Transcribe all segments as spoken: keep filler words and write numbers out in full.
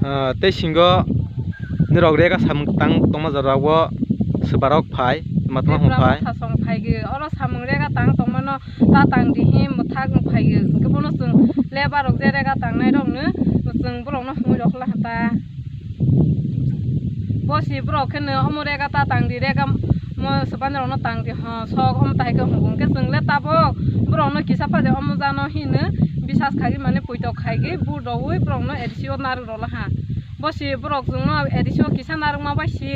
Ah, tei singo norok rega samung tang tongma jora o swbarok phai, tma tma hwn phai. Thasong phai ge, oro samung rega tang tongmano ta tang di hi mwthak phai ge. Hwnkhe bono chwng lebar rok je rega tangnai rok no chwng borok no hwnwi rok la ta. Bo si borok khe no omo rega ta tang di, rega mo swbani rok no tang di ho, sok omo ta hai khe hwngo. Hwnkhe chwng le tabok borok no kisa pha de omo jano hino bisas khai mane puitok khai ge bu rowui borok no A D C o narwk rw la ha. Bo si borok chwngno A D C o kisa narwkma bai si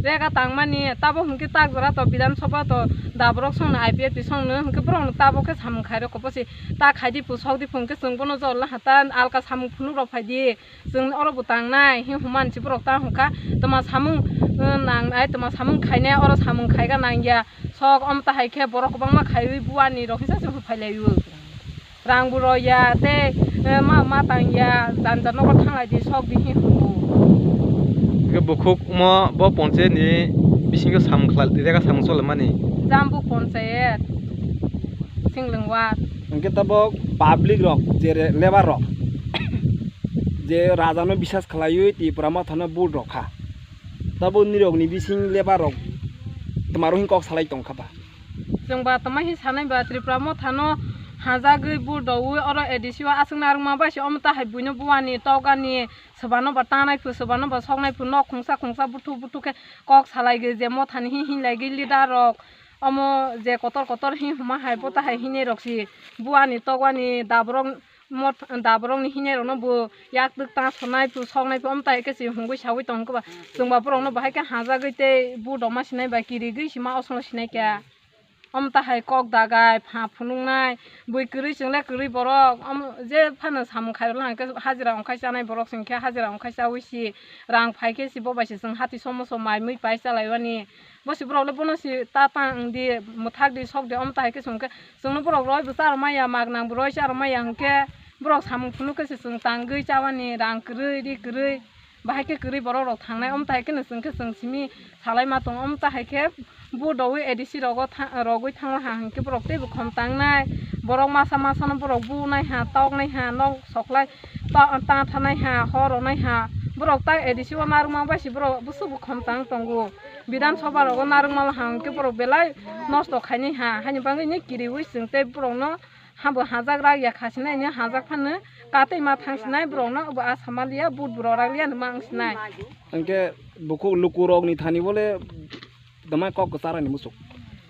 rega tangmani, tabo hwnkhe tak jora to Bidhan Sabha to daborok songno I P F T songno hwnkhe borokno tabo khe samung khairokho. Bo si ta khaidi pu sokdi pu hwnkhe chwng bono jor la ha, ta alka samung phunuk rok phaidi, chwng oro bo tangnai hi hwnmani si borok ta hwnkha. Tma samung, eh, nangnai, tma samung khainai, oro samung khaiga nangya. Sok omo ta hai khe borok kwbangma khaiwi buani rok hisa se phailaio. Rang bo rw ya tei, eh, ma, ma tang ya, jani jani nogo thanglai di, sok di hi hwngo. Hwnkhe bukhuk mo bo ponchayat ni bisingo samung khlai, rega samung chole mani. Jambuk ponchayat, Singlwng ward. Hwnkhe tabok public rok, je re-, lebar rok, je raja no bisas khlaiwi Tipra Motha no vote rok kha, tabok nirok ni bising lebar rok twmaro hin kok salai tong kha ba? Chwng ba tongma hi sanai ba, Tripura Motha no hajagwi vote rwui oro A D C o aswk narwkma bai se omo ta hai buino buani tokgani, swbano ba tanai phu, swbano ba soknai phu, nok khungsa khungsa buthuk buthuk khe kok salai gwi je Motha ni hi hinlai gwi leader rok omo je kotor kotor hi huma hai bo ta hai hinwi rok si buani tokgani daborok. Mot-, da borokni hinai rokno bo yak twk ta sonai phu soknai phu omo tai khe se hungui saui tong khe ba, chwng ba borokno bahai khe hajagwi tei bu doma sinai bai kirigwi sima osongo sinai khe. Omo ta hai kok dagai pha phunuknai bui kwrwi chwng le kwrwi borok omo je phano samung khai rwla hwnkhe hajira ongkhai chanai borok se hwnkhe hajira ongkhai chaui si rang phai khe si bo bai se chwng hati somo so mai mui pai chalai mani. Bo si borok le bono si ta tang di, mwthak di, sok di, omo ta hai khe se hwnkhe chwngno borok roi bo cha rw maya, mak nang bo roi cha rw maya hwnkhe borok samung phunuk khe se chwng tangwi chabani rang kwrwi, ri kwrwi, bahai khe kwrwi borok rok thangnai, omo ta hai kheno chwng khe chwng simi salai ma tongo, omo ta hai khe bu doui A D C rogo tha-, rogwi thangma ha hwnkhe borok teibo khom tangnai, borok masa masa no borok bu nai ha, tok nai ha, nok soklai ta, ta thanai ha, hor rwnai ha, borok ta A D C o narwkma bai se borok busu bo khom tang tongo. Bidhan Sabha rogo narwkma ha hwnkhe borok belai nosto khainai ha, haini bagwi ni kiriui chwng tei borokno habo hajak rak ya kha sinai, ni hajak phano katwi ma thang sinai, borokno bo asa ma liya, vote bo rw rak liya hinwi ma wng sinai. Hwnkhe bukhuk lukurokni thani bole tama kok kwcharani muchung.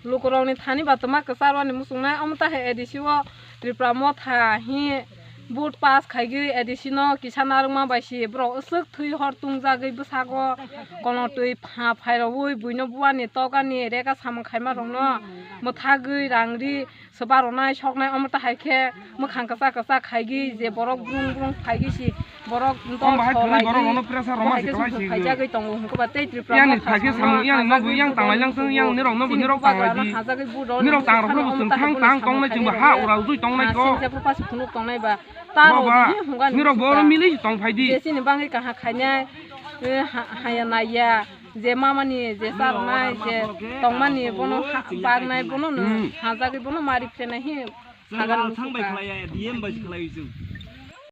Lukurokni thani ba tama kwcharwani muchungnai, omo ta hai A D C o Tripura Motha hi vote pass khaigwi A D C no kisa narwkma bai se borok aswk thwi hor tungjagwi bwsago kono twi pha phairogwi buino buani tokani rega samung khaima rokno mwthagwi rang ri swba rwnai soknai, omo ta hai khe mwkhang kwchak kwchak khaigwi je borok brung brung phaigwi si borok dol bahai thwrwngwi borok rokno pressure rwma se kwlai si. Phaijagwi tongo hwnkhe ba tei Tripura yang ni Motha phaikhe samung yang no yang tanglai lang yang nirok no nirok tanglai di. Nirok tang rok no thang tang tongnai chwng ba ha ura ujui tongnai ko. Phunuk tongnai ba ta rok ni hwnga nirok bo oro mili tong phai di. Jesi ni bangwi kaha khainai, eh, ha-, haya naiya, je mamani je charwnai je tongmani bono ha-, baknai bono no hajagwi bono mari phenai hi. Chwng al thang bai khlai ya, D M bai khlai chwng.